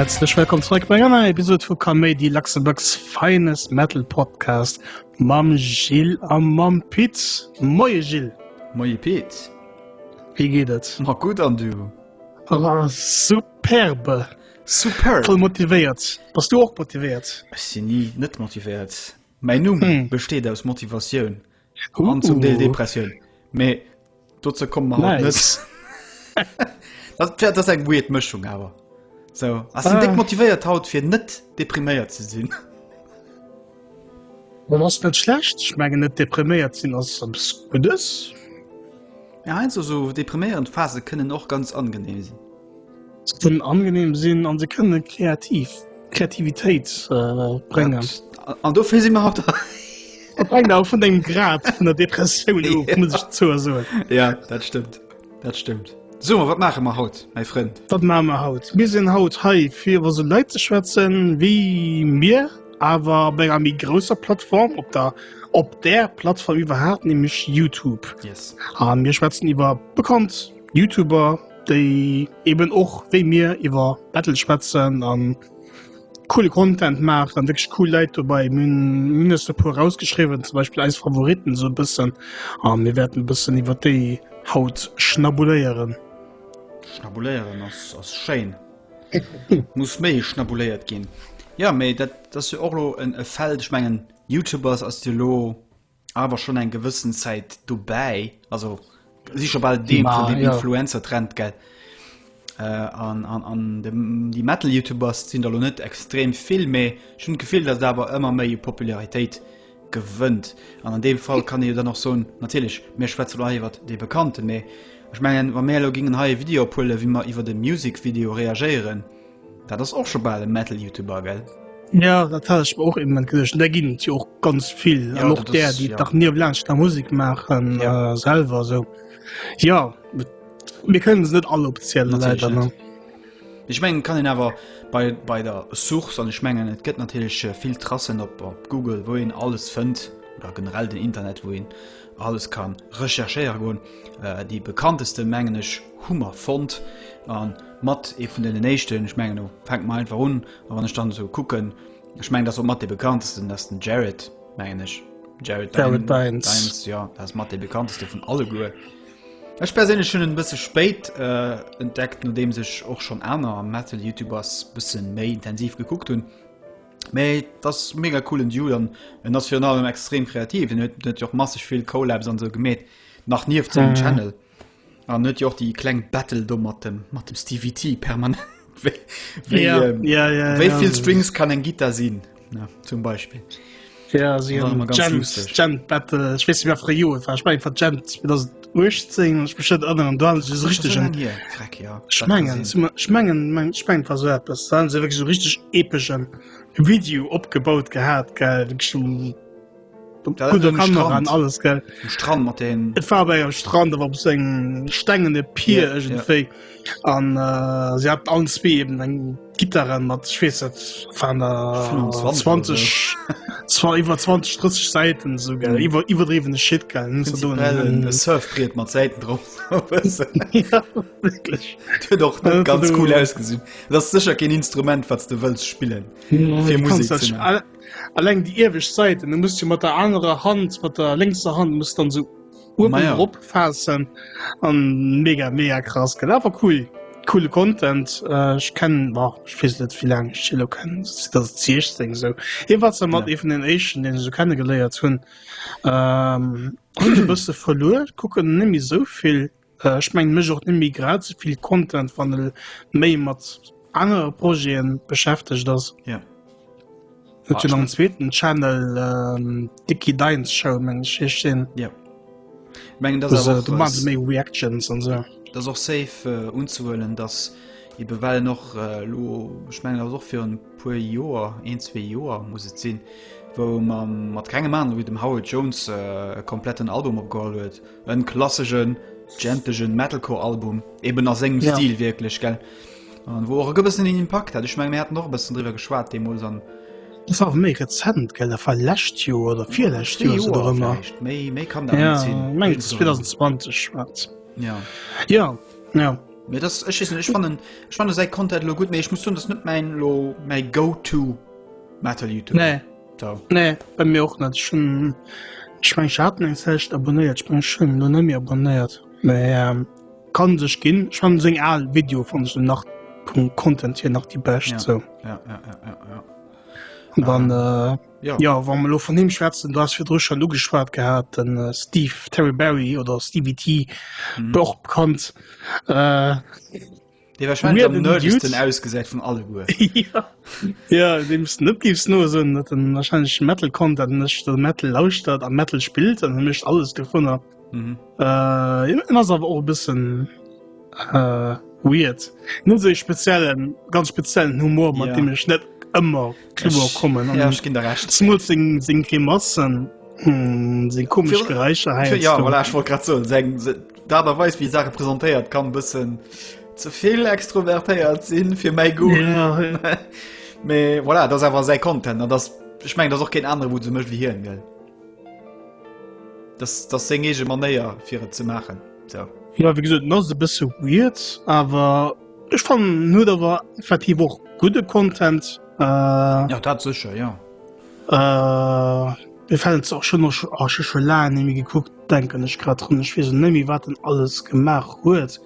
Häerzlech wëllkomm zeréck bei enger neier Episode vu Kaméidi, Luxembourg's finest metal podcast mam Gilles a mam Pit. Moie Gilles. Moie Pit. Wéi geet et? Ma gutt an du? Ah, superbe. Superb. Voll motivéiert. Bass du och motivéiert? Ech sinn ni net motivéiert. Mäin Numm hm. besteet aus Motivatioun an zum Deel Depressioun. Mee dozou komme mer haut net. Dat, dat ass eng weird Mëschung awer. So, ass ah. déck motivéiert haut fir net depriméiert ze sinn. Dat ass net schlecht. Ech mengen net depriméiert sinn ass eppes Guddes. Ja, heiansdo sou depriméierend Phase kënnen och ganz angenehm sinn. Se kënnen angenehm sinn an se kënne kreativ Kreativitéit äh, bréngen. An dofir si mer haut hei. Dat hänkt awer vun dengem Grad vun der Depressioun of, ja. muss ech zou soen. Ja, dat stëmmt. Dat stëmmt. So, wat maache mer haut, mäi Frënd? Wat maache mer haut? Mir sinn haut hei fir iwwer sou Leit ze schwätzen wéi mir, awer op enger méi grousser Plattform, op der op der Plattform iwwerhaapt, nämlech YouTube. Yes. A mir schwätzen iwwer bekannt YouTuber, déi eben och wéi mir iwwer Battle schwätzen an coole Content maachen, wierklech cool Leit dobäi. Mir hunn mindestens e puer rausgeschriwwen, zum Beispill eis Favoritten esou e bëssen a mir wäerten e bëssen iwwer déi haut schnabuléieren. Schnabuléieren ass, ass schéin. Muss méi schnabuléiert ginn. Jo, mee dat ass jo och elo en e Feld, ech mengen YouTubers ass jo elo awer schonn eng gewëssen Zäit dobäi, also si scho bal Deel vun dem Influencer-Trend, gell? Äh, an an, an dem, déi Metal-YouTubers sinn der lo net extrem vill, mee ech hunn d'Gefill, datt et awer ëmmer méi u Popularitéit gewënnt. An an deem Fall kann ee jo dann och soen, natierlech, mir schwätze lo hei iwwert déi Bekannten, mee ech mengen, wa mir elo gingen hei e Video ophuelen, wéi mer iwwert e Music-Video reagéieren, Dat ass och scho bal e Metal-Youtuber, gell? Ja, dat hat ech mer och immens geduecht. Da ginn et jo och ganz vill. Ja, An och dat där, ass, déi ja. dach niewelaanscht nach Musek maachen Ja. äh, selwer esou. Ja, mir kënnen se net all opzielen, Natierlech leider. Ne? net. Ech mengen, kann een awer bei, bei der Source, an ech mengen, et gëtt natierlech äh, vill Tracen op, op Google, wou een alles fënnt, oder generell den Internet, wou een alles kann recherchéiere goen. Äh, déi bekannteste, mengen ech, hu mer fonnt. An mat ee vun deenen éischten, ech mengen do fänke mer einfach un, a wann ech dann esou kucken, ech mengen dat ass och mat dee bekanntesten, dat ass den Jared, mengen ech. Jared, Jared Dines. Dines, jo, dat ass mat dee bekannteste vun alleguer. Ech perséinlech hunn en e bësse spéit äh, entdeckt, nodeems ech och schonn aner Metal-YouTubers bësse méi intensiv gekuckt hunn. Mee et ass mega coolen Dude an en ass virun allem extrem kreativ. En huet, huet jo och masseg vill Collabs an esou gemeet, nach nieft sengem Mhm. Channel. An huet jo och déi kleng Battle do mat dem, mat dem Stevie T permanent. Wéi, wéi, Ja, ähm, ja, ja, wéi ja. vill Strings kann eng Gitter sinn? Ja, zum Beispill. Ja, si Das war hunn immer ganz Gent, lustig. Gent Battle, ech weess net méi, wat fir e Joer et war. Ech mengen, et war Gent 2018, ech mech net erënneren. Do haten se esou Ass schon richtegen, lang hier. Freck, ja. ech Dat kann mengen, sinn. ech mengen, meng, ech mengen, et war esou eppes. Da haten se wierklech esou richteg epeschen Video opgebaut gehat, gell, wierklech esou Dat gudder um Kamera Strand. an alles, gell. Um Strand mat den. Et war bei am Strand, awer op sou engem stengene Pier Ja, ja. iergendwéi. An äh, si haten allen zwee eben eng Gitarre mat, ech weess net, waren der 25 20, zwar iwwer 20, 30 Säiten, sou gell, Mhm. iwwer, iwwerdriwwene Shit, gell. Hun se do Prinzipiell en en- Surfbriet mat Säiten drop. Ja, wierklech. Dat huet och net Also ganz du- cool ausgesinn. Dat ass sécher keen Instrument, wat s de wëlls spillen. Fir Kannst Musek dat ze maachen. alle- Alleng déi iewescht Säiten, du musst jo mat der anerer Hand, mat der lénkser Hand muss dann sou uewen Ma ja. drop faassen an mega mega krass gell awer cool coole Content äh, ech kennen boah, ech weess net wéi laang ech Chillo kennen 2016 sou hie war zwar mat Ja. ee vun den éischten deen ech sou kenne geléiert hunn ähm, hunn e bësse verluer kucken net méi sou vill äh, ech mengen mécht och net méi grad sou vill Content wann e méi mat anere Projeten beschäftegt ass Ja. Huet Ah, jo ech nach en mein- zweeten Channel ähm, Dicky Dines Show meng ech heescht deen. Ja. Ich mengen, das Wo ass se, och, do maachen se méi Reactions an sou. das ass och safe äh, unzehuelen, dass ebe well en och äh, lo, ech mengen, dat ass och virun e puer Joer, een, zwee Joer muss et sinn, wou mam mat kengem anere wéi dem Howard Jones äh, e kompletten Album opgeholl huet. En klassegen, djentegen Metalcore-Album, eben a sengem Ja. Stil wierklech, gell? An wou och e gewëssenen Impakt hat. Ech mengen, mir haten och e bëssen driwwer geschwat deemools an. Dat war awer méi rezent, gell? Dat war lescht Joer oder virlescht Zwee Joer, sou Joer dorëmmer. vläicht. Méi, méi kann dat Ja, net sinn. mengen Iergendwann. 2020 war et. Ja. Ja, ja. Mee das, ech weess net, ech fannen, ech fanne säi Content lo gutt, mee ech muss soen, das net mäin lo mäi Go-to Metal YouTuber. Nee. So. Nee, bei mir och net. Ech hunn, ech meng ech hat en eng Zäit abonnéiert, ech meng ech hunn elo net méi abonnéiert. Mee ähm, kann sech ginn. Ech fannen seng al Video fannen ech nach vum Content hier nach déi bescht. Ja. So. Ja, ja, ja, ja, ja. Und dann äh, Ja. ja, wa mer lo vun him schwätzen, du has virdru schon ugeschwat gehat, den äh, Steve Terry Berry oder Stevie T, Mhm. och bekannt. Äh, Dee wahrscheinlich am weirden nerdigsten Dude. ausgesäit vun alleguer. ja, ja deem s net giffs no soen, datt en wahrscheinlich Metal Content mécht oder Metal lauschtert a Metal spillt an e mécht alles dovunner. Mhm. Äh, en ass awer och e bëssen äh, weird. Net sou e speziellen, ganz speziellen Humor, mat Ja. deem ech net ëmmer kloer kommen. Ja, ech ginn der Recht. Zemools seng, seng Grimassen, hm, seng komesch Fir- Geräischer Fir, ja, heiansdo. voilà, ech wollt grad soen, seng, se, d'Aart a Weis, wéi Saache presentéiert, kann e bëssen ze vill extrovertéiert sinn fir mäi Goût. Ja, ja. Mee voilà, dat ass awer säi Content an das, ech mengen, dat ass och keen anere, wou et sou mécht wéi hien, gell? Das, das seng eege Manéier, fir et ze maachen. So. Ja, wéi gesot, en ass e bësse weird, awer ech fannen, en huet awer effektiv och gudde Content. Äh, Ja, dat sécher, ja. Äh, mir fällt es och schon noch oh, ech hu scho laang net méi gekuckt, denken ech grad drun. Ech weess net méi, wat en alles gemaach huet.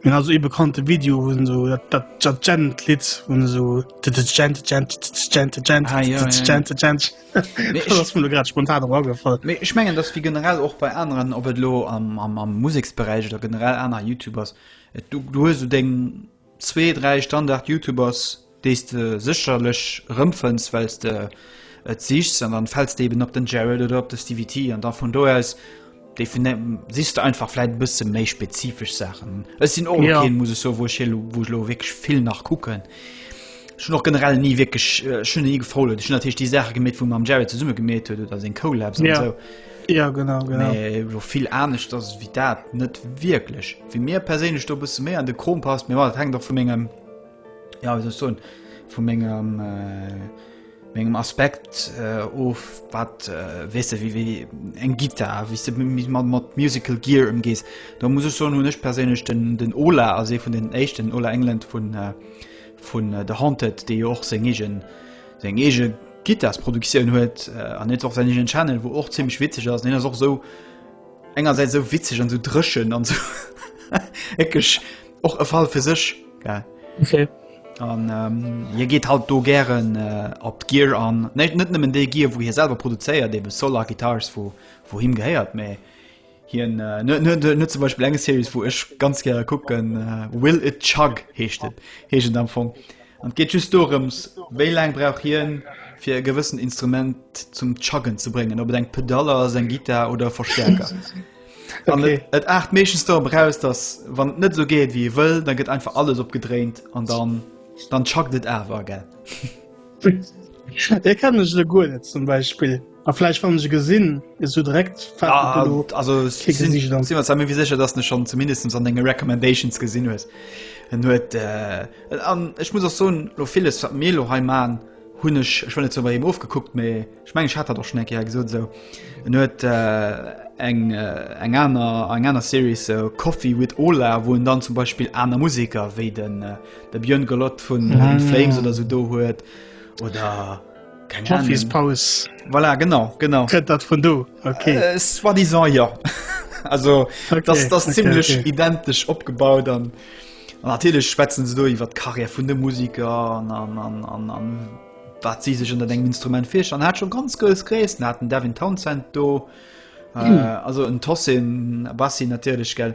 Mee also ee bekannte Video, wou en esou dat, dat, dat Gent-Lidd, wou en esou Gent, Gent, Gent, Gent, Ah, ja, ja, ja. Gent, Gent. Mee Dat ass mir elo grad spontan och agefall. Mee ech mengen, dass wéi generell och bei aneren, ob et elo am, am, am Museksberäich oder generell aner YouTubers, et, du, du hues esou deng zwee, dräi Standard-YouTubers, déi s de sécherlech erëmfënns, well s de et sichs an dann fäls de eben op den Jared oder op de Stevie T an da vun do aus sichs de einfach vläit e bësse méi spezifesch Saachen. Ech sinn och Ja. keen, muss ech soen, wou ech elo, wou ech elo wierklech vill nach kucken. Ech hunn och generell ni wierklech, ech hunn ni gefollowt. Ech hunn natierlech déi Saache gemeet, wou mam Jared zesumme gemeet huet oder seng Collabs an Ja. esou. Ja, genau, genau. Mee elo vill anescht ass wéi dat net wierklech. Wéi mir perséinlech do e bësse méi an de Krom passt, mee bon, dat hänkt och vu mengem, ja wéi soll ech soen, vu mengem äh, mengem Aspekt äh, of, wat äh, weess de, wéi, wéi eng Gittar, wéi s de mat, mat Musical Gear ëmgees. Da muss ech soen, hunn ech perséinlech den, den Ola ass ee vun den éischten, Ola Englund vun, äh, vun äh, The Haunted, dee jo och seng eegen, seng eege Gittarsproduktioun huet äh, an huet och säin eegenen Channel, wou och zimmlech witzeg ass. Deen ass och esou engersäits esou witzeg an esou dréchen an esou wierklech och e Fall fir sech, gell. Okay. An ähm, hie geet halt do gären äh, op d'Gear an. Net, net nëmmen déi Gear, wou hie selwer produzéiert, eben Solar Guitars, wou, wou him gehéiert, mä hien äh, net, net, net zum Beispill eng Series, wou ech ganz gäre kucken, äh, Will It Chug heescht et, heescht et am Fong. An et geet just dorëms, wéi laang brauch hien, fir e gewëssen Instrument zum Chuggen ze bréngen, ob et eng Pedall ass, eng Gittar oder e Verstärker. An Okay. et, et aart meeschtens dorop eraus, dass wann et net esou geet, wéi e wëll, da gëtt einfach alles opgedréint an dann, dann chuggt et awer, gell. Dee kennen ech elo guer net zum Beispill. A vläicht wann ech e gesinn, esou direkt fält mir Ah, do also kee sinn, Gesicht an. sinn mer zwar méi wéi sécher, dass de schonn zumindest an denge Recommendations gesinn hues. En huet, äh, an ech muss och soen, lo villes, wat mir lo hei man, hunn ech, ech wëll net soen, bei him ofgekuckt, mee Ech mengen ech hat dat och schon eng Kéier gesot esou. En huet äh, eng äh, eng aner eng aner Series so Coffee with Ola, wou en dann zum Beispill aner Musiker wéi den äh, de Björn Golott vun mm. In Flames oder so do huet oder keng Ahnung. Coffeespaus. Voilà, genau, genau. Kënnt dat vun do? Okay. Äh, soi-disant ja. Also Okay, das, das okay, ziemlich okay. identesch opgebaut an an natierlech schwätzen se do iwwer d'Karriär vun de Musiker an an an an an wat si sech ënnert engem Instrument virstellen. An hat schon ganz grouss Gréissten, hat den Devin Townsend do, äh, hm. also en Tossin, Bassi natierlech gell.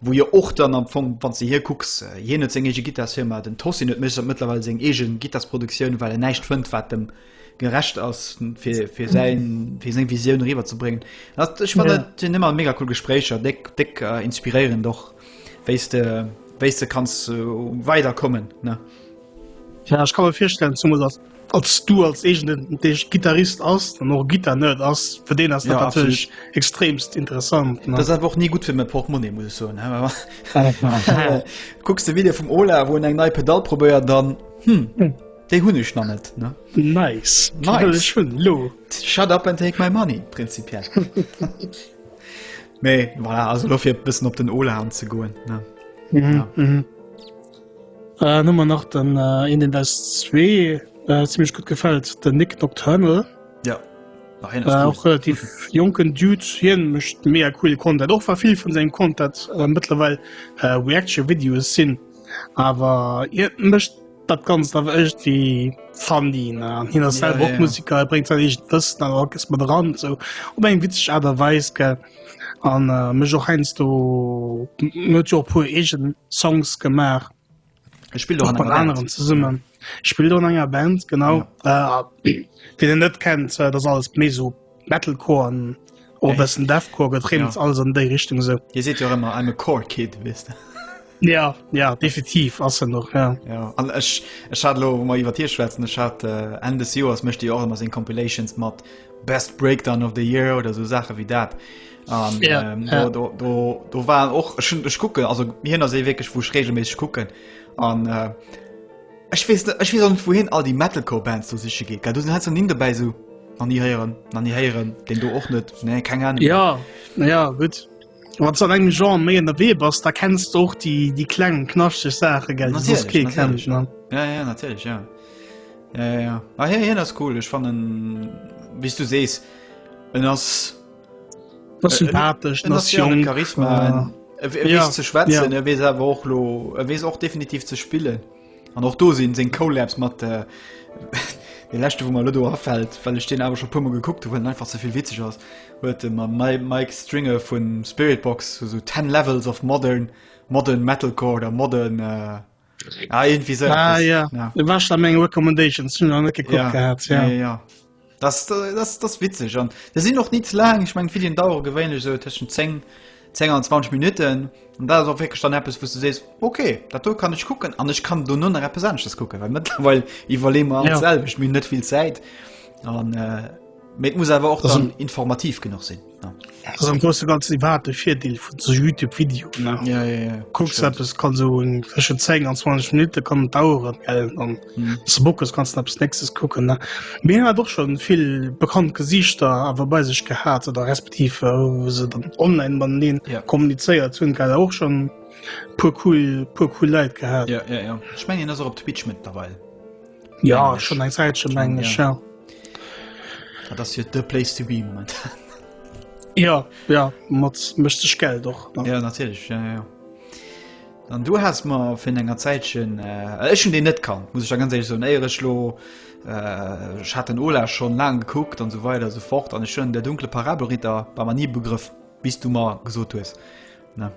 Wou jo och dann am Fong, wann du hier kucks, äh, hien huet seng eege Gittarsfirma, den Tossin huet mécht mëttlerweil seng eege Gittarsproduktioun, well en näischt fënnt, wat dem gerecht ass, fir, fir säin, fir seng Visioun eriwwerzebréngen. Dat, ech fand, ja. dat sinn ëmmer mega cool Gespréicher, déck, déck äh, inspiréierend och, wéis de, wéis de kanns äh, weiderkommen, ne? Ja, ech kann mir virstellen, zumal als, als du als eegenen dee Gitarrist ass, dann och Gitarnerd ass, fir deen ass dat Ja, natierlech extremst interessant. Ne? Dat ass awer och ni gutt fir mäi Portemonnaie, muss ech soen. Kucks de Video vum Ola, wou en eng nei Pedall probéiert, dann hm, déi hunn ech nach net. Ne? Nice. Déi wëll Nice. ech hunn, lo. Shut up and take my money, prinzipiell. Mee voilà, also lo fir e bëssen op den Ola anzegoen. Ne? Mhm, ja. mhm. Äh, Nummer nach den äh, in den das 2 äh, ziemlich gut gefällt den Nick Nocturnal. Ja. Äh, och relativ jonken Dude hien mecht mega cool Content och war vill vun sengem Content äh, mittlerweile äh, Reaction Videos sinn awer hie mecht dat ganz awer echt wie funny ne an hien ass selber och Musiker bréngt sein eegent Wëssen an alles mat eran sou op eng witzeg Aart a Weis gell an äh, mech och heiansdo huet jo och puer eegen Songs gemaach. Ech spill och an enger anderen zesummen. Ich spill an enger Band genau ja. äh, Wien den net kennt, äh, das alles méi so Metalcore an och e bëssen Deathcore getrennt ja. alles an déi Richtung so. Dir seet jo ëmmer I'm a Core Kid wisst. Ja ja definitiv ass en noch ja. Ja an ech ech hat lo mat iwwer Tier schwätzen ech hat äh, Enn des Joers mëcht Dir och ëmmer seng Compilations mat Best Breakdown of the Year oder so Sache wie dat. An, ja, ähm, ja. Do, do, do, do waren och ech, ech kucken also hien ass ee wierklech wou ech regelméisseg kucken an äh, ech weess net ech weess och net wou hien all déi Metalcore Bands do siche geet gell do sinn heiansdo Nimm dobäi sou nach ni héieren nach ni héieren deen do och net nee keng Ahnung Ja ja gutt wann du an engem Genre méi ënnerwee bass da kenns du och déi déi kleng knaschteg Saache gell déi soss kee kennt ne ja ja natierlech ja ja ja ja ah, hien hien ass cool ech fannen wéi s du sees en ass Das sympathesch das jong Charisma äh, ja, ze schwätzen ja. wees awer och lo e wees och definitiv ze spillen an och do sinn seng Collabs mat äh, de leschte wo mal do afällt well ech den awer schon puer gekuckt hu einfach zevill witzeg ass huet de mam Mike Stringer vun Spiritbox so 10 Levels of modern modern Metalcore oder modern äh, Ah, irgendwie so. Ah, ja. ja. Du warst an menge Recommendations hun net gekuckt ja. gehabt. Ja. Ja, ja. Das, das, das witzig an das sind noch nie zu lang ich mein Videoen dauere gewöhnlich so zwischen 10 10 an 20 Minuten und da ist auch wirklich dann etwas wo du siehst okay dat do kann ich gucken an ich kann du nur noch etwas anderes gucken weil mittlerweile überleben wir ja. selber ich mir net viel Zeit an äh, mit muss aber auch dann informativ genug sind Ja. Das ass am grosse ganzen iwwerhaapt de Virdeel vun so YouTube-Videoen. Ne? Ja, ja, ja. Kucks eppes kann so zwëschen 10 an 20 Minute kann et daueren gell dann mhm. zu Bockes kannst du eppes nächstes kucken ne? Mir hat och schon vill bekannt Gesichter awer bei sech gehat oder respektiv äh, wo se dann online mateneen ja. kommunizéiert hunn gell och schon puer cool puer cool Leit gehat. Ja, ja, ja. Ich mein, ass och op Twitch mittlerweile. Ja schon eng Zäitchen mengen ech ja. Dat ass jo the place to be momentan. Ja ja mat mécht sech Geld och. Ja natierlech ja, ja. Dann du has mer fir enger Zäitchen äh, ech hunn deen net kannt, muss ech da ganz éierlech soen, éier ech lo äh, ech hat den Ola schon laang gekuckt an sou weider sou fort an ech hunn der dunkle Parabelritter war mer ni Begrëff, bis du mer gesot hues. Ne?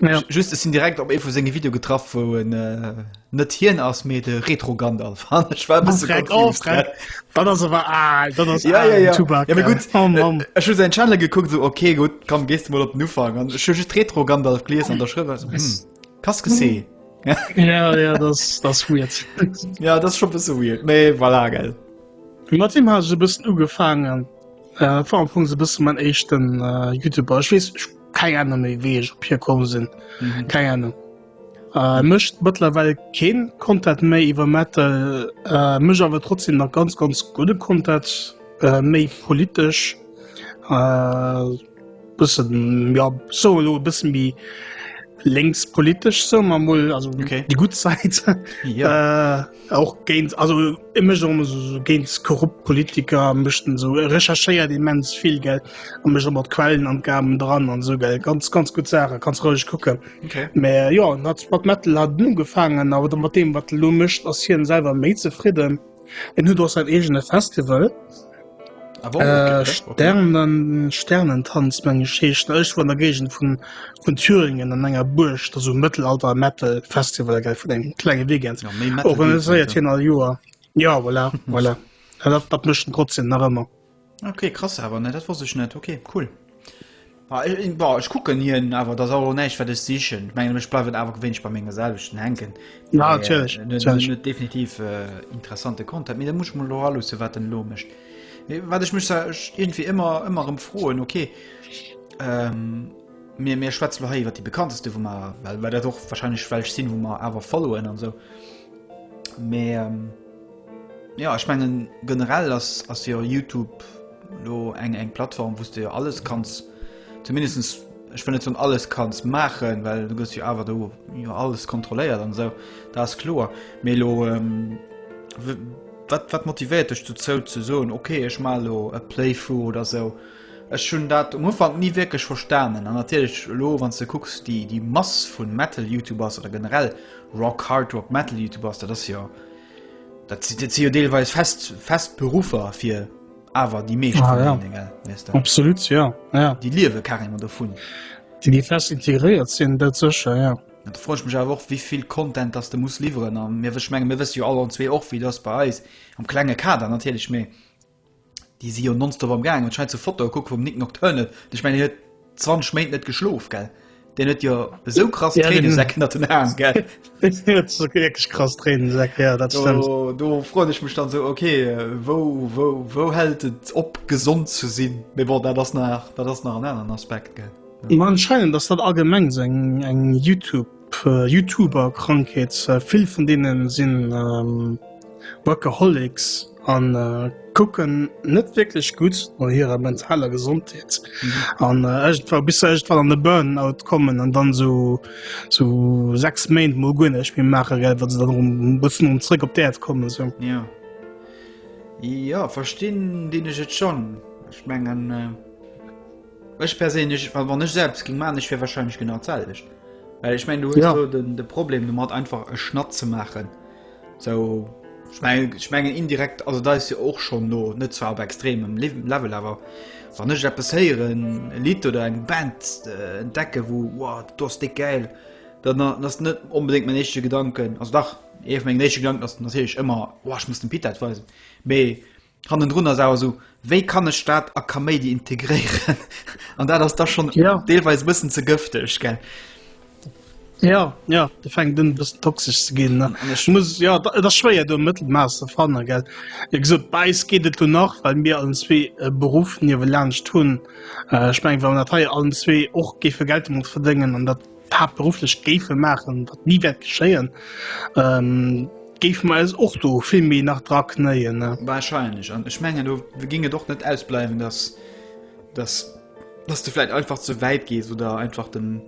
Ja. Just ech sinn direkt op ee vu senge Video getraff, wou en äh, net hien ass, mee de Retro Gandalf. An ech war e bësse Dreck, oh, confused. Dreck. Dat ass awer al, dat ass Ja, ja, al ja. Tubak. Ja, mee gutt, Oh Mann. äh, ech hu säin Channel gekuckt, so okay, gutt, komm, gees du mol op den Ufank. An ech hu just Retro Gandalf gelies an der Schrëft war so, hm, qu'est-ce que c'est? Ja, ja, das, das weird. Ja, das ist schon e bësse weird, mee voilà, gell. Mat deem hat ech e bëssen ugefaangen. Äh, war am Fong so e bësse mein éischten äh, YouTuber. Ech weess, ech keng Ahnung méi wéi ech op hie komm sinn. Mhm. Keng Ahnung. Äh, mécht mëttlerweil keen Content méi iwwer Metal, äh, mécht awer trotzdem nach ganz ganz gudde Content, äh, méi politesch, äh, bëssen ja so elo e bëssen méi lénkspolitesch soe mer mol, also Okay. déi gutt Säit. Ja. Äh, och géint also e mécht och ëmmer sou géint korrupt Politiker mécht en sou e recherchéiert immens vill gell a mécht ëmmer d'Quellenangaben dran an sou gell ganz ganz gutt Saache kanns roueg kucken Okay. mä jo en hat mat Metal hat en ugefaangen awer da mat deem wat e lo mécht ass hien selwer méi zefridden en huet och säin eegene Festival Ah bon? Okay, Äh, okay. Sternen, Sternentanz meng ech heescht ech vun der Géigend vun vun Thüringen an enger Buerg da so Mëttelalter Metal Festival gell vun engem klenge Weekend Ja, méi Metal geet net, organiséiert ja. hien all Joer. Ja voilà, voilà. Ja, dat, dat mécht en trotzdem nach ëmmer. Okay, krass awer, ne, dat wosst ech net. Okay, cool. Bah, ech, bah, ech kucken hien, awer dat ass och näischt, wat ech sichen. Ech mengen, ech bleiwen awer gewéinlech bei menge selwechten hänken. Ja, Mee, natierlech, äh, net, natierlech. net definitiv äh, interessante Content. Mee da muss ech mol elo aluussen, wat en elo mécht. Mee wat ech mech sa- ech irgendwie ëmmer, ëmmer erëm froen, okay, ähm, mir, mir schwätzen elo hei iwwer déi bekannteste, wou mer, well, well dat och wahrscheinlech welch sinn, wou mer awer followen an esou. Mee, ähm, Ja ech mengen generell ass ass jo Youtube lo eng eng Plattform wous de jo alles kanns zumindest. ech wëll net soen alles kanns maachen, well du gëss jo awer do jo alles kontrolléiert an esou, dat ass kloer. Mee elo ähm, wat, wat motivéiert dech dozou ze soen, okay ech maache elo e Playthrough oder esou? Ech hunn dat um Ufank ni wierklech verstanen an natierlech elo wann s de kucks déi déi Mass vun Metal-Youtubers oder generell Rock, Hard Rock, Metal-Youtubers, dat ass jo dat si dat si jo deelweis fest fest Beruffer fir awer déi meescht ah, vun ja. deenen, gell, weess de. Absolut, ja, ja. Déi liewe carrément dovun. Déi déi fest integréiert sinn, dat sécher, ja. An da froen ech mech awer och, wéi vill Content dass de muss liwweren an mir ech menge mir wësse jo all zwee och wéi dat ass bei eis am klenge Kader natierlech, mee Déi si jo nonstop am Gaang. Wann ech hei zur Foto kucke vum Nick Nocturnal, ech mengen, deen huet 20 Méint net geschlof, gell? Deen huet jo esou krass Ja, den- Tréinesäck ënnert den Aen, gell? Deen huet so wierklech krass Tréinesäck, ja, dat stëmmt. Do, do froen ech mech dann esou, okay, wou, wou, wou hält et op, gesond ze sinn? Mee bon, dat ass nach, dat ass nach en aneren Aspekt, gell? Ma anscheinend ass dat allgemeng esou eng, eng YouTube. YouTuber-Krankheet. Vill vun deenen sinn Workaholics an kucken net wierklech gutt no hirer mentaler Gesondheet an iergendwa bis se iergendwann an de Burnout kommen an dann sou sou 6 Méint mol guer näischt méi maache gell, wa se dann erëm e bëssen erëm zréck op d'Äerd kommen sou. Jo. Jo, verstinn dinn ech et schonn. Ech mengen. Ech perséinlech, wann wann ech selbst ging man, ech wär wahrscheinlech genau d'selwecht. Well ech mengen, du hues Ja. do den, de Problem domat einfach e Schnatt ze maachen. So, ech mengen, ech mengen indirekt, also da ist jo och schon no, net zwar op extremem Liv- Level, awer wann ech eppes héieren, e Lidd oder eng Band äh, entdecke wou wow, dat ass déck gäil, dann dann ass net onbedéngt mein éischte Gedanken, also dach, ee vu mengen éischte Gedanken ass natierlech ëmmer, wow, ech muss dem Pit dat weisen. Mee Hannendrun ass awer esou, wéi kann ech dat a Kaméidi integréieren? An dat ass da schonn ja. deelweis e bëssen ze gëfteg, gell? Ja, ja, de fänkt un bëssen toxesch ze ginn. Ne? An ech Muss, ja, da, dat ass schwéier do e Mëttelmaass ze fannen, gell? Wéi gesot, bei eis geet et lo nach, well mir allen zwee e Beruff niewelaanscht hunn. Äh, ech mengen, wa mer dat hei allen zwee och géife Geld domat verdéngen an dat haaptberufflech géife maachen, wat ni wäert geschéien, ähm, géife mer eis och do vill méi nach dra knéien. Ne? Wahrscheinlech. An ech mengen, do ging et och net ausbleiwen, dass, dass, dass du vläit einfach ze wäit gees oder einfach den,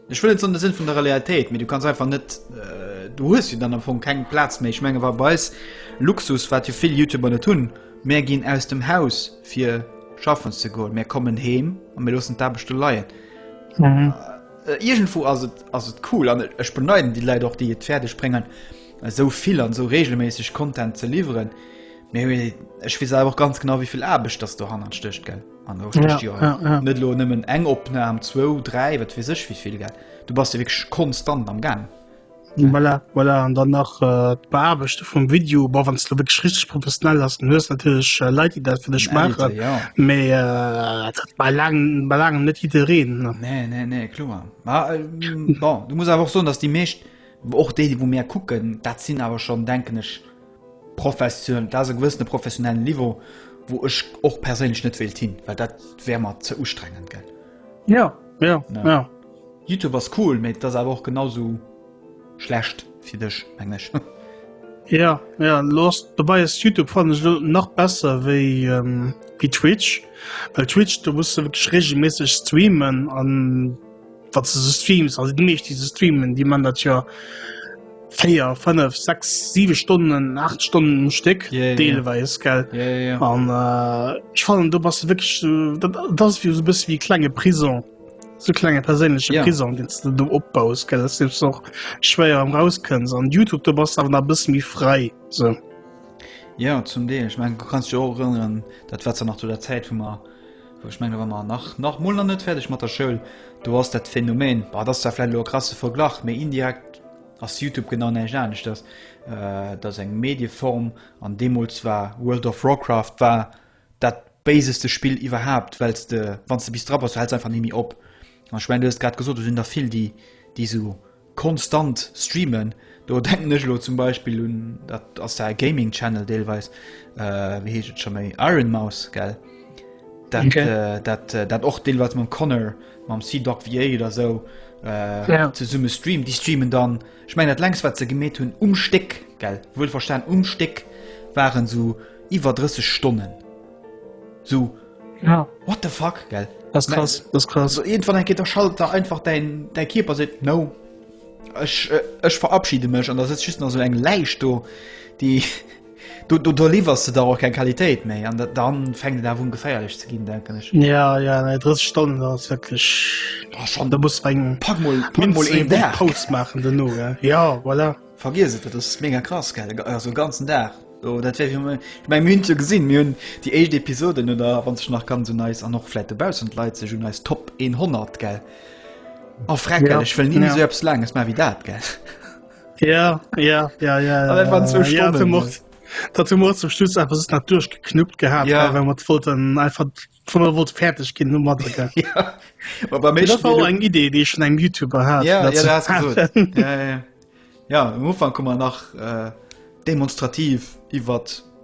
ech wëll net soen de Sinn vun der Realitéit, mee du kanns einfach net, äh, du hues jo dann am Fong keng Plaz méi. Ech menge wa bei eis Luxus, wat jo vill YouTuber net hunn, mär ginn aus dem Haus fir schaffen ze goen, mär kommen heem a mir loossen d'Aarbecht do leien. Mhm. Äh, Iergendwou ass et, ass et cool an ech beneiden déi Leit och, déi et fäerdeg bréngen, esou vill an esou regelméisseg Content ze liwweren. Mee ech weess awer och ganz genau, wéi vill Aarbecht dass dohannert stécht, gell? An do stécht Ja, jo ja, ja. net elo nëmmen eng Opnam, zwou, dräi, wat weess ech wéi vill, gell? Du bass jo wierklech konstant am Gaang. Voilà, voilà. An dann nach äh, d'Beaarbechte vum Video. Bon, wann s du wierklech richteg professionell ass, dann hues natierlech äh, Leit, déi dat fir dech En Editor, maachen. ja. Mee äh, dat bei laang, bei laangem net jiddereen. Ne? Nee, nee, nee, kloer. Ma, äh, bon, du muss awer och soen, dass déi meescht, och déi, wou mir kucken, dat sinn awer schonn, denken ech, profession, dat ass e gewëssene professionellen Niveau, wou ech och perséinlech net wéilt hin, well dat wär mer ze ustrengend, gell? Ja, ja, Ja. ja. Youtube ass cool, mee et ass awer och genau sou schlecht fir dech, mengen ech. Ja, ja, lo ass, dobei ass Youtube fannen ech lo nach besser wéi ähm, wéi Twitch, well Twitch do muss du wierklech regelméisseg streamen an wat du so streams, also déi meescht déi se streamen, déi man dat jo 4, 5, 6, 7 Stonnen, 8 Stonnen um Stéck Ja, ja. deelweis gell. Ja, ja, ja. An äh, ech fannen do bass du wierklech so, dat, dat ass wéi so e bësse wéi klenge Prison. So klenge perséinleche Ja. Prison, deen s du do opbaus, gell, dass du och schwéier erëm rauskënns. An YouTube, do bass du awer nach e bësse méi fräi. So. Ja, zum Deel. Ech mengen, du kanns dech och erënneren, dat war zwar nach zu der Zäit, wou mer, wou ech mengen, do war mer nach, nach mol nach net fäerdeg mat der Schoul, do ass dat Phänomen, bah, dat ass zwar vläicht elo e krasse Verglach, mee indirekt ass YouTube genau näischt aneschters, äh, dat ass eng Medieform an deemools war World of Warcraft war dat béiseste Spill iwwerhaapt, well s de, wann s de bis dra bass, du häls einfach ni méi op. An ech mengen, du hues et grad gesot, do sinn der vill, déi, déi sou konstant streamen. Do denken ech elo zum Beispill un, dat ass ja e Gaming Channel deelweis, wéi heescht et scho méi, Iron Mouse, gell? Dat, Okay. dat, dat och deelweis mam Connor, mam CDogVA oder sou Ja. zesumme streamt. Déi streamen dann, ech mengen dat längst wat se gemeet hunn um Stéck, gell, wuelverstan um Stéck, waren sou iwwer 30 Stonnen. So ja. what the fuck gell? Das ist krass, das ist krass. Also, irgendwann eng Kéier, da schalt da einfach dein, dein Kierper seet, no, ech, äh, ech verabschiede mech an da sitzt just nach so eng Läich do, déi do, do, do liwwers du da och keng Qualitéit méi an da, dann fänkt et awer un geféierlech ze ginn, denken ech. Ja, ja, nee, 30 Stonnen, das ist wirklich. Oh, schon. Da muss eng Pack mol, pack mol een Dag. Paus machen duerno, gell? Ja, voilà. Vergiess et, dat ass mega krass, gell? Also ganzen Dag. Oh, dat wär fir mech, ech meng, mir hunn et jo gesinn, mir hunn déi éischt Episoden, oder wann sech nach ganz un eis, an och vläit dobaussen d'Leit sech un eis Top 100, gell? Oh, freck, gell, Ja, ech wëll ni méi ja. esou eppes Laanges maachen wéi dat, gell? Ja, ja, ja, ja. An dat waren zwou ja, Stonnen, dat gell? Dat hu mer zum Schluss einfach just nach duerchgeknuppt gehabt, Ja. well mer wollten einfach vun der wollt fertig ginn domadder, gell? Ja, ma beim Dat éischten war och Video, eng Idee, déi ech vun engem YouTuber hat. ja, dat ja, ze du has gesot. maachen. Ja, ja, ja. Ja, am Ufank hu mer nach äh, demonstrativ iwwer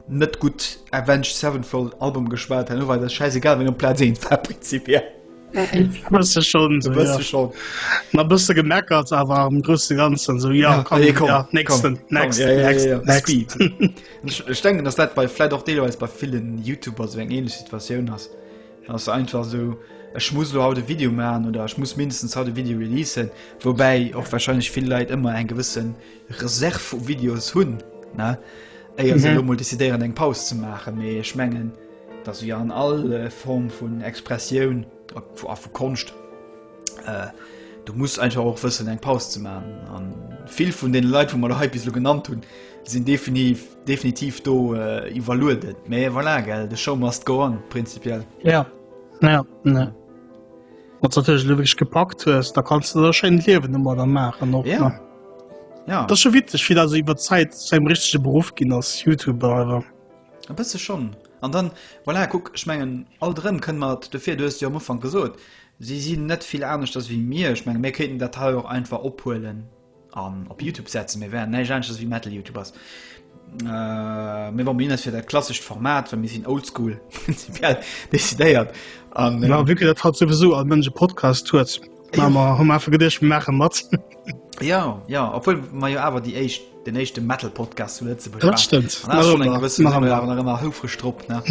net gutt Avenged Sevenfold Album geschwat. Herno war dat scheißegal, wenn um Platz 1 war prinzipiell. Bësse schon, so, Bësse ja. schon. Na bësse gemeckert, awer am großen Ganzen so, ja, Ja, komm, nee, komm, ja, nächsten, komm, next, komm, ja, ja, next, ja, ja. next. Speed. Ech, ech denken, dass dat bei vläit och deelweis bei villen YouTuber sou eng ähnlech Situatioun ass. Ass einfach sou, ech muss lo haut e Video maachen oder ech muss mindestens haut e Video releasen, woubäi och wahrscheinlech vill Leit ëmmer eng gewësse Reserve vu Videos hunn, ne, éier se Mhm. lo mol decidéieren eng Paus ze maachen. Mee ech mengen, dass jo an all Form vun Expressioun a vu Konscht, äh, du muss einfach och wëssen eng Paus ze maachen. An vill vun den Leit, wou mer lo hei bis lo genannt hunn, sinn definitiv, definitiv do äh, iwwerlueden. Mee voilà, gell, the show must go on, prinzipiell. Ja, ja, ne. Wann du natierlech elo wierklech gepackt hues, da kanns du der schéin Liewen domadder maachen och. Ja. Ne? Ja. Dat ass scho witzeg, wéi dat esou iwwer d'Zäit zu engem richtege Beruff ginn ass, YouTuber awer. E bësse schonn. An dann, voilà, kuck, ech mengen, alt erëm kënne mer et, dofir, du hues et jo am Ufank gesot, si sinn net vill aneschters wéi mir. Ech menge mir kéinten dat hei och einfach ophuelen an op Youtube setzen, mir wären näischt aneschters wéi Metal-Youtubers. Äh, mee bon, mir hunn eis fir dat klassescht Format, well mir sinn oldschool, prinzipiell decidéiert. An, Ja, vu que dat haut souwisou all Mënsch e Podcast huet, hu mer hu mer einfach geduecht, mir maache mat. Ja, ja, obwuel mer jo awer déi éischt, den éischte Metal-Podcast zu Lëtzebuerg Dat waren. stëmmt. An dat ass Nach schon eng ëmmer, gewëssen, nach si mer ëmmer. awer nach ëmmer houfreg drop, ne?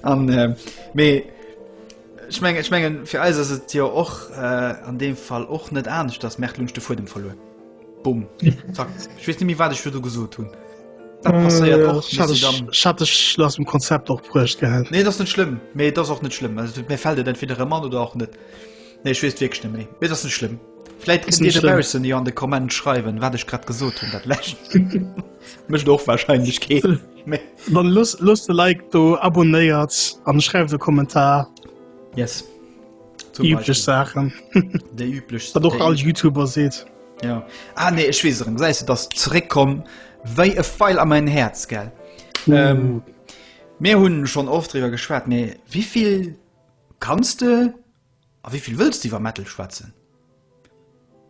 An, äh, mee ech mengen, ech mengen, fir eis ass et jo och äh, an deem Fall och net anescht, dass Merkel hunn ech de Fuedem verluer. Bumm, zack. Ech weess net méi, wat ech virdu gesot hunn. Dat passéiert och, Ech hat bis dech, dann. ech hat dech aus dem Konzept och bruecht gehat. Nee, dat ass net schlëmm, mee et ass och net schlëmm. Also, mir fält et entweder erëm an oder och net. Nee, ech weess et wierklech net méi. Mee et ass net schlëmm. Vläit Ass kënnt dir net schlëmm. dobaussen jo an de Komment schreiwen, wat ech grad gesot hunn dat lescht. Mécht och wahrscheinlech keen. Mee Dann looss, loosst e Like do, abonnéiert an schreift e Kommentar. yes. Zum Déi üblech Beispill. Saachen. Déi üblech. Wat och déi all YouTuber seet. Ja. Ah nee, ech weess erëm. Gesäis du, dass zeréckkomm wéi e Feil a mäin Häerz, gell? Ähm, mir hunn schonn oft driwwer geschwat, mee wéivill kanns de a wéivill wëlls de iwwer Metal schwätzen?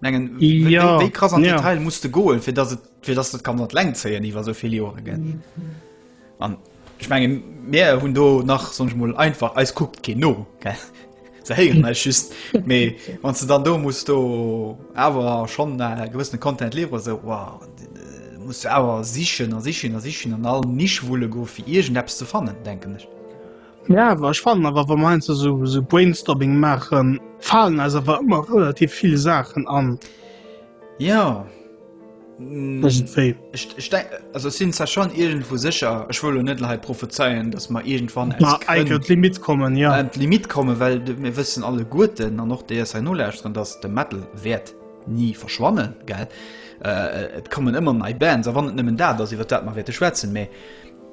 Mengen, wéi, Ja, wéi krass an ja. Detail muss de goen, fir dass et, fir dass dat kann an d'Längt zéien iwwer esou vill Joren, gell? An ech mengen, mir hunn do nach, soen ech mol, einfach, eis kuckt keen no, gell? Se héieren eis just, mee wann s de dann do muss do awer schonn e gewëssene Content liwweren, esou, wow, muss du awer sichen a sichen a sichen an all Nisch wulle goe fir iergendeppes ze fannen, denken ech. Ja, awer ech fannen awer, wa mer heiansdo esou esou Brainstorming maachen, falen eis awer ëmmer relativ vill Saachen an. Ja. Iergendwéi. Ech, ech denk, also ech sinn zwar schon iergendwou sécher, ech wëll lo net hei prophezeien, dass mer iergendwann Ma aus enk Grënn un d'Limit kommen, ja. un d'Limit kommen, well mir wëssen alleguerten, an och déi eis hei nolauschteren, dass de Metal wäert ni verschwannen, gell? Äh, et kommen ëmmer nei Bands, a wann et nëmmen dat ass, iwwer dat mer wäerte schwätzen, mee,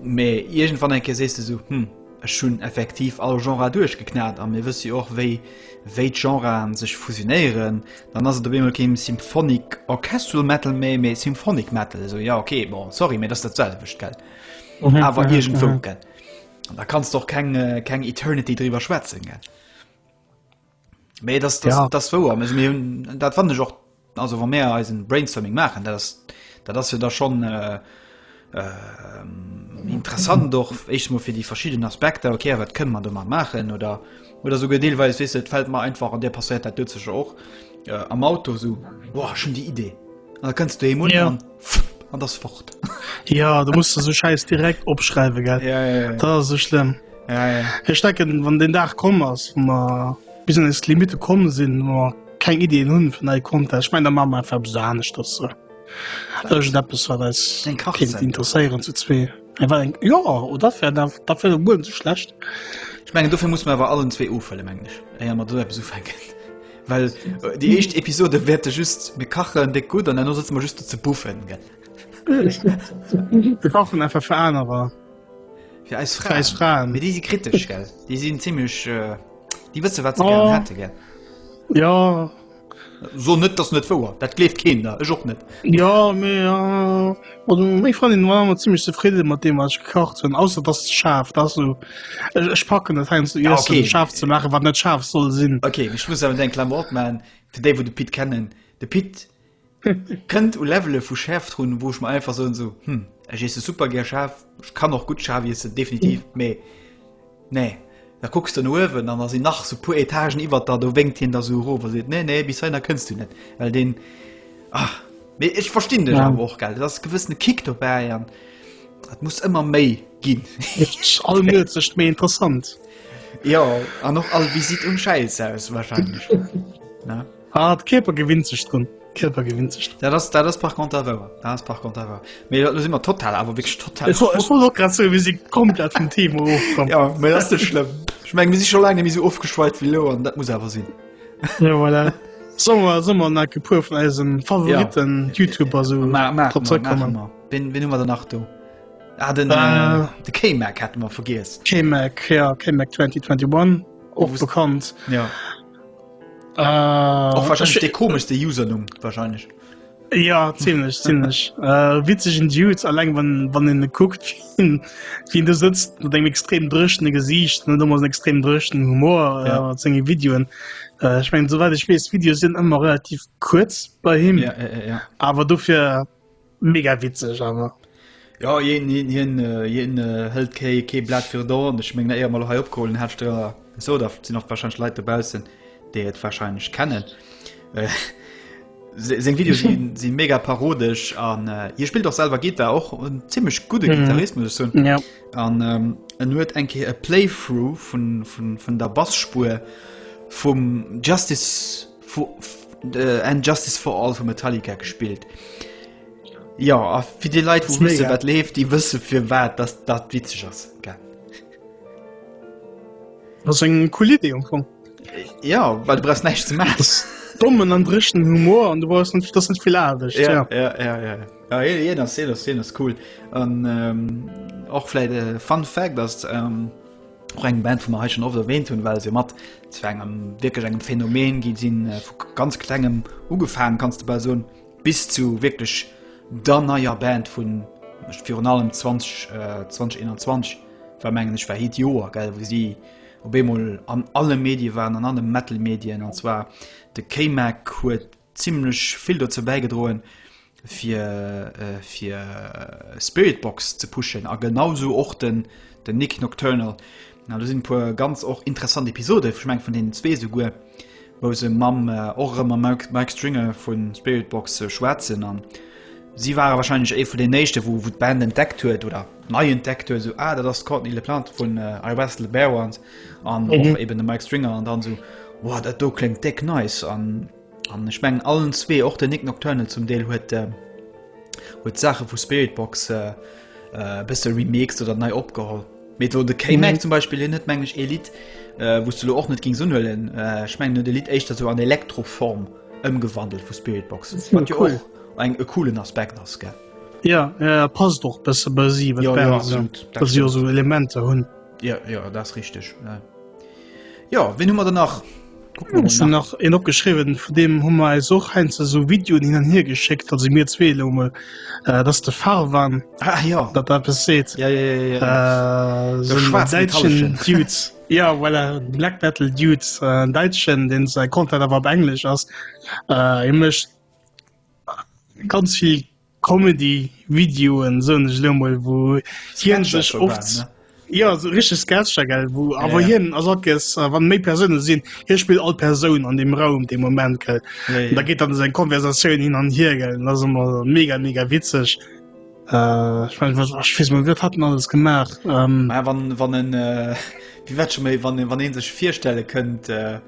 mee iergendwann eng Kéier sees de sou, hm, ech hunn effektiv all Genre duerchgeknat, a mir wësse jo och, wéi, wéi d'Genren sech fusionéieren, Dann ass et op eemol keen Symphonic Orchestral Metal méi, mee Symphonic Metal. Esou, ja, okay, bon, sorry, mee dat ass dat selwecht, gell? Mhm, Awer mhm, iergendwou, mhm. gell? An da kanns du och keng, äh, keng Eternity driwwer schwätzen, gell? Mee das, das, Ja. das wouer. Also, mir hunn, dat fannen ech och, also wa mir eisen Brainstorming maachen, dat ass, dat ass jo da schon, äh, äh, interessant och éischt mol fir déi verschidden Aspekter, okay, wat kënne mer domat maachen oder oder souguer deelweis, weess de, et fält mer einfach, an dir passéiert dat dout sécher och, äh, am Auto esou, boah, ech hunn déi Idee. An da kënns du doheem un Ja. an pff, an 't ass fort. Ja, du musst du sou Schäiss direkt opschreiwen, gell? Ja, ja, ja. Dat ass sou schlëmm. Ja, ja. Ech denken, wann den Dag komm ass, wou mer bis an eis Limite komm sinn, wou mer keng Iddien hunn fir nei Content, ech mengen, da maache mer einfach eppes aneschters. Irgendeppes, wat eis Eng kéint Kachsendung. interesséieren zu zwee. Eng wat eng, jo, oh, dat wär dat dat wär guer net sou schlecht. Ech mengen, dofir musse mer awer allen zwee ofhuelen, mengen ech, éier mer do eppes ufänken. Well äh, déi éischt Episode wäerte just, mir kachen déck gutt an herno sëtze mer just do ze buffen, gell? Wir kachen einfach fir anerer. Fir eis Fir eis Fraen. Fraen. Mee déi si kritesch, gell? Déi sinn zimmlech, äh, déi wësse wat se Oh. gären hätte, gell? Ja, So net, dat ass net wouer. Dat gleeft keen der, ech och net. Ja, mee ja, also meng Frëndin war ëmmer zimmlech zefridde mat deem wat ech gekacht hunn, ausser dass et schaarf, dat ass sou, ech, ech packen dat heiansdo Ja, Iessen okay. schaarf ze maachen, wat net schaarf soll sinn. Okay, ech muss awer eng Klammer opmaachen, fir déi wou de Pit kennen, de Pit kënnt u Levele vu Schäerft run, wou ech mer einfach soen sou, hm, ech iesse super gär schaarf, ech kann och gutt schaarf iessen, definitiv, mee Nee, da kucks de no uewen an da sinn nach sou puer Etagen iwwert der, do wénkt hien da sou erof a seet, nee, nee, bis heihinner kënns du net, well deen, ah, mee ech verstinn dech awer och, gell, et ass e gewëssene Kick dobäi an et muss ëmmer méi ginn. All Muelzecht méi interessant. Jo, an och all Visitt um Schäisshaus wahrscheinlech, ne? Ah, d'Kierper gewinnt sech drun. Kierper gewinnt sech drun. Dat ass, dat ass par contre wouer. Dat ass par contre wouer. Mee lo si mer total, awer wierklech total. Ech wollt och grad soen, mir si komplett vum Thema ofkomm. Ja, mee dat ass net schlëmm. Ech meng, mir si scho laang net méi sou ofgeschweift wéi elo an dat muss awer sinn. Ja, voilà. Solle mer, solle mer nach e puer vun eisen Favoriten ja. YouTuber sou Ma, ma, drop ma, zrëckkommen? maache mer. Wen, wen hu mer dann nach do? Ah, den, Äh. äh, de K-Mac hate mer vergiess. K-Mac, ja, K-Mac 2021, och Wusst- bekannt. Ja. Äh, Och wahrscheinlech de komeschste Usernumm wahrscheinlech. Ja ziemlech ziemlech äh, witzegen Dude alleng wann wann en kuckt wien wien du sëtzt mat engem extrem dréchene Gesiicht net ëmmer extrem dréchenen Humor äh, Ja. mat senge Videoen. Äh, ech mengen soweit ech weess Videoe sinn ëmmer relativ kuerz bei him Ja, ja, ja, ja. awer dofir Mega witzeg awer. Ja hien hien hien hien hëlt kee kee Blat fir d'Ohr. Ech mengen éier mer lo hei opgeholl hat ech der gesot, da sinn och wahrscheinlech Leit dobaussen, déi et wahrscheinlech kennen. Seng Videoe si si mega parodesch an hie spillt och selwer Gittar, och en zimmlech gudde Gittarist muss ech soen. Ja. An en huet eng Kéier e Playthrough vun vun vun der Basspuer vum Justice And Justice for All vu Metallica gespillt. Ja a fir déi Leit wou wësse wat leeft, déi wësse fir wat dass dat witzeg ass. Gell? Dat ass eng cool Idee am Fong. Ja, well du brauchst näischt ze maachen. Dommen an dréchenen Humor an du brauchst net, dat ass net vill Aarbecht. Ja, ja, ja, ja. Ja, hien ass, hien ass, hien ass cool. An ähm, och vläit e Fun Fact ass, ähm, och eng Band wou mer hei schon oft erwähnt hunn, well se mat zu engem wierklech engem Phänomen gi sinn, äh, vu ganz klengem ugefaangen, kanns de bal soen, bis zu wierklech der neier Band vun virun allem 20, äh, 2021 war mengen ech war hiert Joer, gell, wou si op eemol an alle Medie waren, an alle Metal-Medien, an zwar de K-Mag huet zimlech vill dozou bäigedroen fir fir Spiritbox ze pushen a genau sou och den den Nick Nocturnal. Na do sinn e puer ganz och interessant Episode, ech meng vun deenen zwee souguer, wou se mam och erëm mam Mike Mike Stringer vu Spiritbox schwätzen an si ware wahrscheinlech ee vun den éischte wou wou d'Band entdeckt huet oder nei entdeckt huet, sou ah dat ass d'Courtney LaPlante vun I Wrestle Bare Ones an och eben de Mike Stringer an dann sou wow dat do kléngt déck nice an An ech mengen allen zwee, och den Nick Nocturnal zum Deel huet äh, huet Saache vu Spiritbox äh, äh, bësse remixed oder nei opgeholl. Mee do de K-Mac mhm. zum Beispiel hien huet meng ech ee Lidd, äh, wou du lo och net gings unhuelen. Äh, ech mengen huet e Lidd éischter sou an Elektroform ëmgewandelt vu Spiritbox. Wat jo cool. och eng e coolen Aspekt ass gell. Ja, ja passt och bësse bei si, ja, ja, absolut. Dass si och sou Elementer hunn. Ja, ja, dat ass richteg. Ja. Jo, ween hu mer dann nach? Kucken wir mal nach. Nach een opgeschriwwen, vun deem hu mer eis och heiansdo esou Videoen hin an hier geschéckt, also mir zwee elo emol. Äh, dat ass de Farwan. Ah ja. Dat der eppes seet. Ja, ja, ja, ja. Äh, so en däitschen Dude. Ja, voilà, Black Metal Dude, äh, en Däitschen, deen säi Content awer op Englesch ass. Äh, hie mécht ganz vill Comedy Videoen soen ech elo mol wou hien sech oft ja so richteg Sketcher gell wou awer ja, ja. hien ass akes äh, wann méi Persoune sinn hie spillt all Persoun an dem Raum de Moment gell ja, ja. da geet dann seng Konversatioun hin an hier gell das ëmmer mega mega witzeg. Äh, ich mein, was, ich wees mal, wat hat en alles gemaach? Ähm, Ma wann, wann en, äh, wie wat schon méi, wann, wann een sech virstelle kënnt, äh,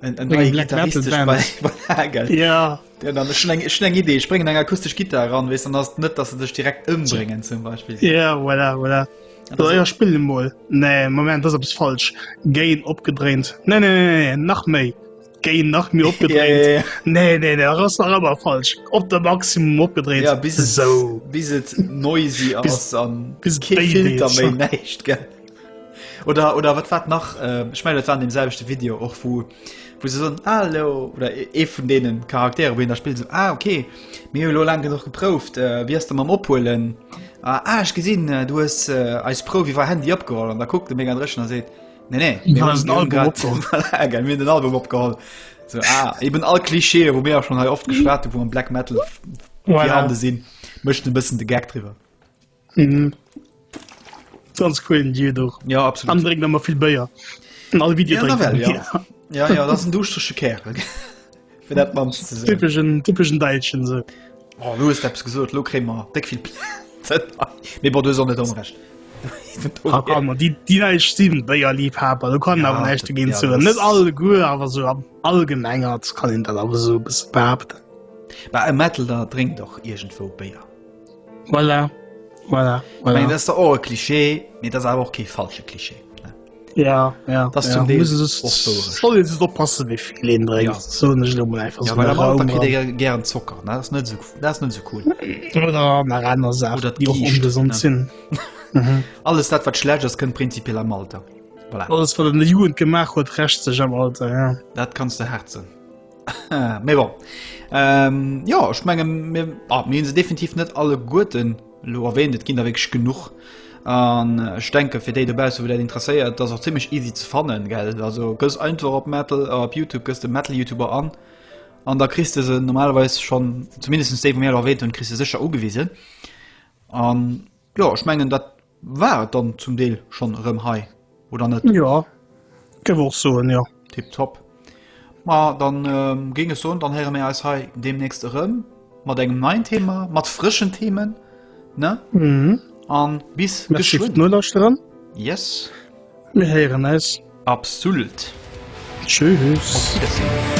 en, en neie Black Metal Gitarrist Band. bei, bei gell? Ja. Ja, dann schon eng, schon eng Idee, ich bringen eng akustesch Gitarre ran, wees dann ass net, dass se dech direkt ëmbréngen zum Beispiel. Ja, voilà, voilà. Ja, ja, ja spill emol. Nee, Moment, das ass eppes falsch. Gain opgedréint. Nee, nee, nee, nee, nach méi. Gain nach méi opgedréint. Ja, ja, ja. Nee, nee, nee, das ass nach ëmmer falsch. Op de Maximum opgedréint. Ja, bis et, so. bis et noisy ass an bis et kee wéi Filter deet. méi näischt, gell? Oder, oder wat war nach? Äh, ich meine, dat war an dem selwechte Video och, wou, wou se soen, Hallo, oder e ee vun deenen Charaktere, wou een da spillt, so, ah, okay, mir hu lo laang genuch geprouft, äh, wéi ass da mam Ophuelen? Ah, ah, ech gesinn, äh, du hues äh, eis Prouf iwwer Handy opgeholl. An da kuckt de mega dréchen a seet, Nee, nee, Mir mir hunn hunn den mir hunn Album grad opgeholl. voilà, gell, mir hunn den Album opgeholl. So, ah, eben all Klischeeë, wou mir ja schon hei oft geschwat hunn, wou am Black Metal Voilà. virhande sinn, mécht en e bëssen de Gag driwwer. Mhm. Ganz coolen Dude och. Ja, absolut. An drénkt ëmmer vill Béier. An all Video Ja, drénkt nawell, en ja. Bier. Ja, ja, dat ass en duuschterege Kärel. Fir dat mannst ze soen. Typeschen, typeschen Däitschen sou. Oh, lo hues de eppes gesot, lo kréie mer déck vill Plainten. Mee bon, du hues och net Onrecht. Ah, komm, déi, déi Däitsch sinn Béierliebhaber, do kann een Ja, awer näischt dat- dogéint ja, soen. dat Net ass- alleguer, awer sou am Allgemengert kann een dat awer sou e bësse behaapten. Bah, e Metaler drénkt och iergendwou Béier. Voilà, voilà, Ich meine, voilà. dat ass der och e Klischee, mee dat ass awer och kee falsche Klischee. Ne? Ja, ja. Das ja. zum Deel Muss es, och wourecht. soll een sech oppassen, wéi vill een drénkt. Ja. Soen ech elo mol einfach Ja, so well in am Alter Raum kritt ran. ee gären Zocker, ne? Dat ass net sou, dat ass net sou cool. Oder nach aner Saachen, Oder déi och d'Giicht, ongesond ne? sinn. Mhm. Alles dat, wat schlecht ass, kënnt prinzipiell am Alter. Voilà. Alles, wat an der Jugend gemaach huet, rächt sech am Alter, ja. Dat kanns de herzen. Mee bon. Ähm, ja, ech mengen, mir, ah, mir hunn se definitiv net alleguerten elo erwähnt. Et ginn der wierklech genuch. An ech denke fir déi dobausse, wou dat interesséiert, dat ass och zimmlech easy ze fannen, gell? Also gëss einfach op Metal, äh, op YouTube gëss de Metal YouTuber an an da kriss de se normalerweis schonn, zumindest déi, wou mir elo erwähnt hunn, kriss de sécher ugewisen. An jo, ech mengen, dat War et dann zum Deel schon erëm hei, oder net? Jo, géif och soen, jo. Tiptop. Ma dann géing ech soen, dann héiere mir eis hei deemnächst erëm mat engem neien Thema, mat frëschen Themen, ne? Mhm. An bis Merci fir geschwënn. d'Nolauschteren. Yes. Mir héieren eis. Absolut. Tschüss. Op Wiedersehen.